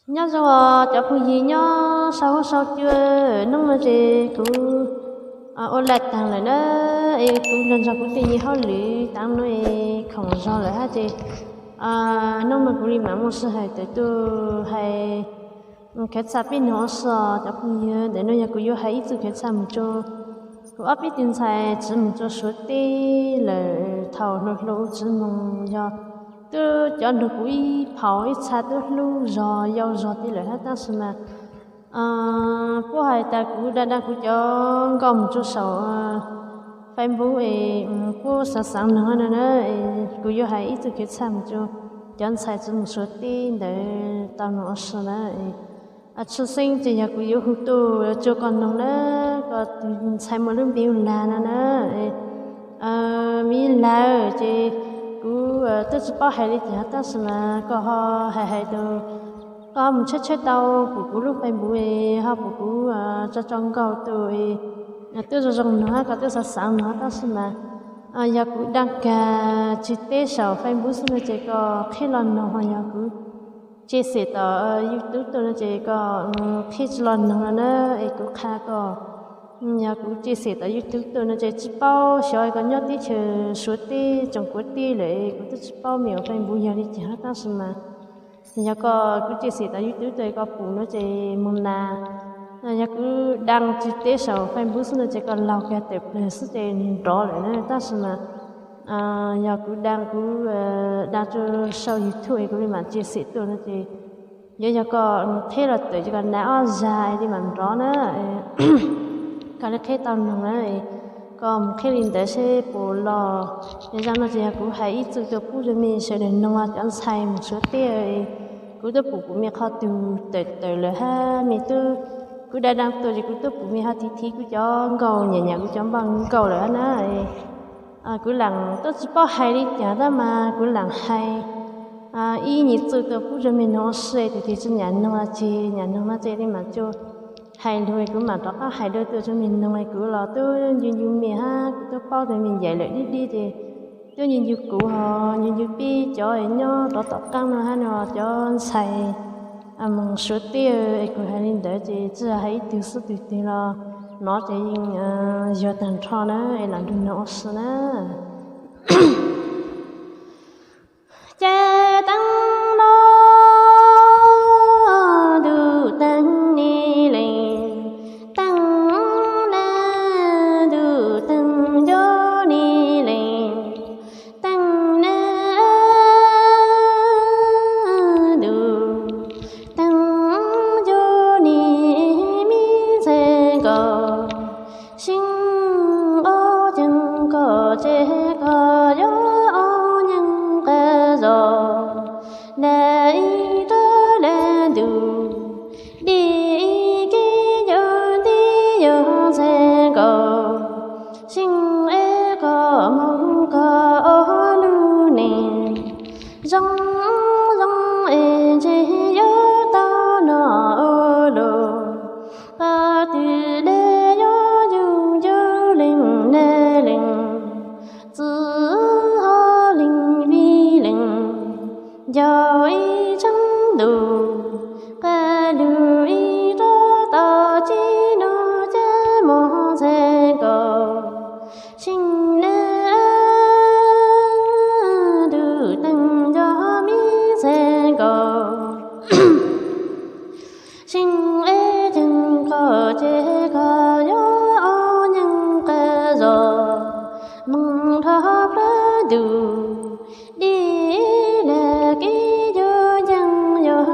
Nyob zoo os cov phooj ywg nyob sau huab sau cua. Hnub no ces kuv ua live taag lawm na, es kuv nrog nrog kuv tej me hauj lwm tav no es khoom zog lawm hab ces hnub no kuv li mam muaj sij hawm tawm tuaj hais khawv txhaj peb noog ua si os cov phooj ywg. Ntawm no yog kuv yuav hais ib txuj khawv txhaj mus rua kuv ob peb tug ntxhais tsi mus rua Suav teb lawm. Thaum hluas hluas tsiv moog yog tub cov nrug kuv ib phaum ib txha tub hlub zog yau zog teb lawm hab tab sis mas puab hais tas kuv da da kuv cov nkauj mus rua saum Facebook es puab xaav xaav noog na, kuv yuav hais ib txuj khawv txhaj mus rua cov ntxhais tsi mus Suav teb ntawd tau noog ua si na. Tshwj xeeb ces yog kuv yuav hu tuaj rua koj noog na, koj tus ntxhais muaj lub npe hu Lag no na. Miv Lag ces kuv twb tsi paub hais li cas tab sis mas koj ho hais hais rua, koj mus tshawb tshawb tau pum kuv lub Facebook, ho pum kuv tso tso nkauj tuaj, twb zoo zoo noog hab koj twb xaav xaav noog tab sis mas yog kuv da kag tsi teb saum Facebook xwb no ces koj qheb los noog, ho yog kuv tse xem tom YouTube tuaj no ces koj qheb tsi los noog no na. Es kuv qha koj, yog kuv tse xem tom YouTube tuaj no ces tsi paub xyov koj nyob teb chaws Suav teb tsoom Kuv teb lawm, kuv twb tsi paub me nyuam Facebook yog li cas tab sis mas yog koj kuv tse xem tom YouTube tuaj koj pum no ces moog nas. Yog kuv da tsi teb saum Facebook xwb no ces koj laug kag tawm plawg xwb ces nwg nrov lawm na tab sis mas yog kuv da, kuv da rua sau YouTube es kuv li mam tse xem tuaj no ces yuav yog koj qheb los tawm ces koj nas ob zag li mam nrov na. Koj li qheb tau noog na, koj mus qheb li ntawd seb puas los. Yog zaj no ces yog kuv hais ib txuj tuaj pub rua mej sawv daws noog, cov ntxhais mus Suav teb. Kuv twb pum kuv mej qhov tug tawm tawm lawm hab mej twb, kuv da da tuaj ces kuv twb pum mej ho tiv tiv kuv cov nkauj, nyam nyam kuv cov npaj nkauj lawm hab na. Kuv lam twb tsi paub hais li cas tab mas kuv lam hais ib nyuag txuj tuaj pub rua mej noog ua si, tus twg tsi nyam noog los tseg, nyam noog no ces li mam rua hais lug kuv mam rov qab hais dua tuaj rua mej noog. Kuv los twb ncu ncu mej hab kuv twb paub tias mej ncaim lawm dib dib ces twb ncu ncu kuv ho ncu ncu peb cov nyob rov tom qaab no hab no cov ntxhais moog Suav teb. Es kuv hais li ntawd ces tsi hais ib tug xwb, tug twg los nov ces yeej yog tag nrho na, es lam nrug noog ua si na. Ces teeb no ntuj teeb ni lees, teeb na ntuj teeb ncuab ni lees, teeb na ntuj teeb ncuab ni, me ntxhais nkaus, sib ob ceev koj tseg koj yuav ob nyeej qe zos, lam ib rab lam ntuj, dim ib kib yuav ntib yuav ntxhais nkaus, sib eb koj moog koj ob lub neej, zoo zoo es ntshe yuav tau noj ua luaj, qhov twg le yuav yug yug leej ne leej, txwv ho leej vij leej, ncaus ib tsheej ntuj, qe lug ib rab tom tsi noj cab mov ntxhais nkaus, sib ne ntuj teeb ncuab me ntxhais nkaus, sib eb ceev koj tseg koj yuav ob nyeej qe zos, moog dhau plawv ntuj, dim lam kib yuav nceeg yuav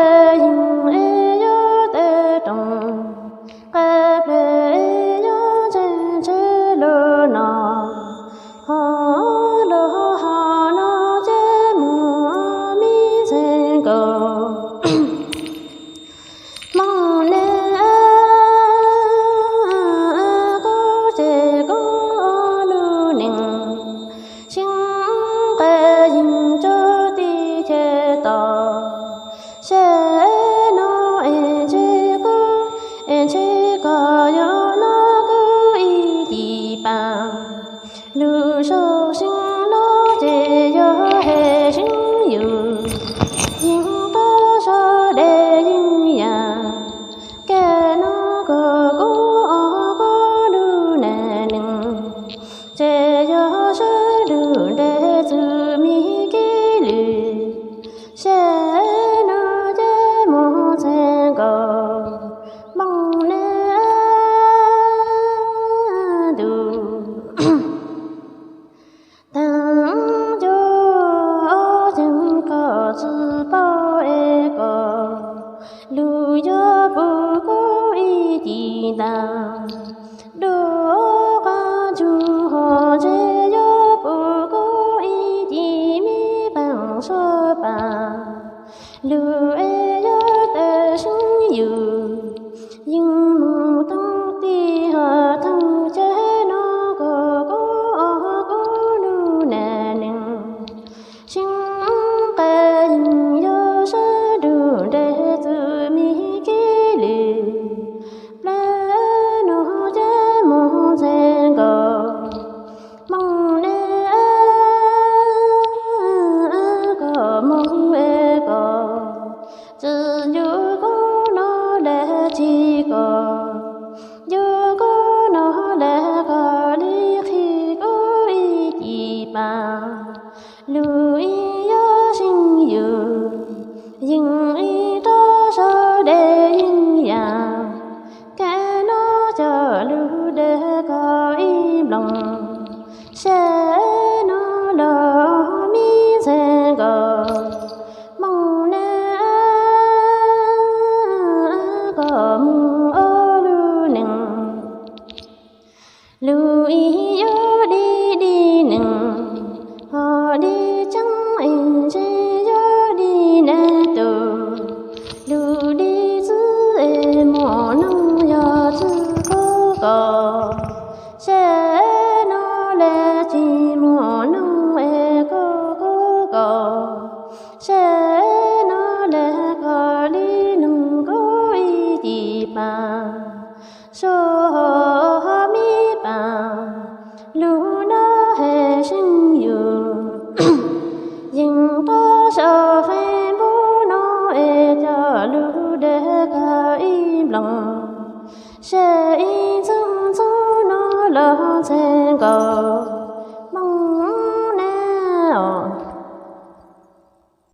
yeej es yuav tawm rooj, qab plawg es yuav ntseeg ntshe lug no, ho lug ho no ces mus me ntxhais nkaus. Hmoob ne, koj ces koj lub neej, sib nqes yeej tsuj tib chaws tos. Sab no es ntshe koj, es ntshe koj yuav noj kuv ib cim pam. Lub saum seem no ces yog hem seem yus, yeej tau sab dej yeej yam. Kab no koj kuv ob kuv lub neej neeg, ces yog sab lug nreg txum me kev lwm. Sab no ces mus ntxhais nkaus, Hmoob ne, ntuj. Taag ncu ceeb koj tsi paub es koj lug yuav pum kuv ib cim ntaag. Dua qab ntsug ho ntshe yuav pum kuv ib cim me paab suab pam. Lug es yuav tawm seem yus, yeej mus toog tig ho thooj. Sab no koj kuv ob kuv lub neej neeg, sib nqes yeej yog sab lug nreg txum me kev lwm. Plawg no ces mus ntxhais nkaus, Hmoob ne, koj mus es koj tsi ncu kuv no dab tsi koj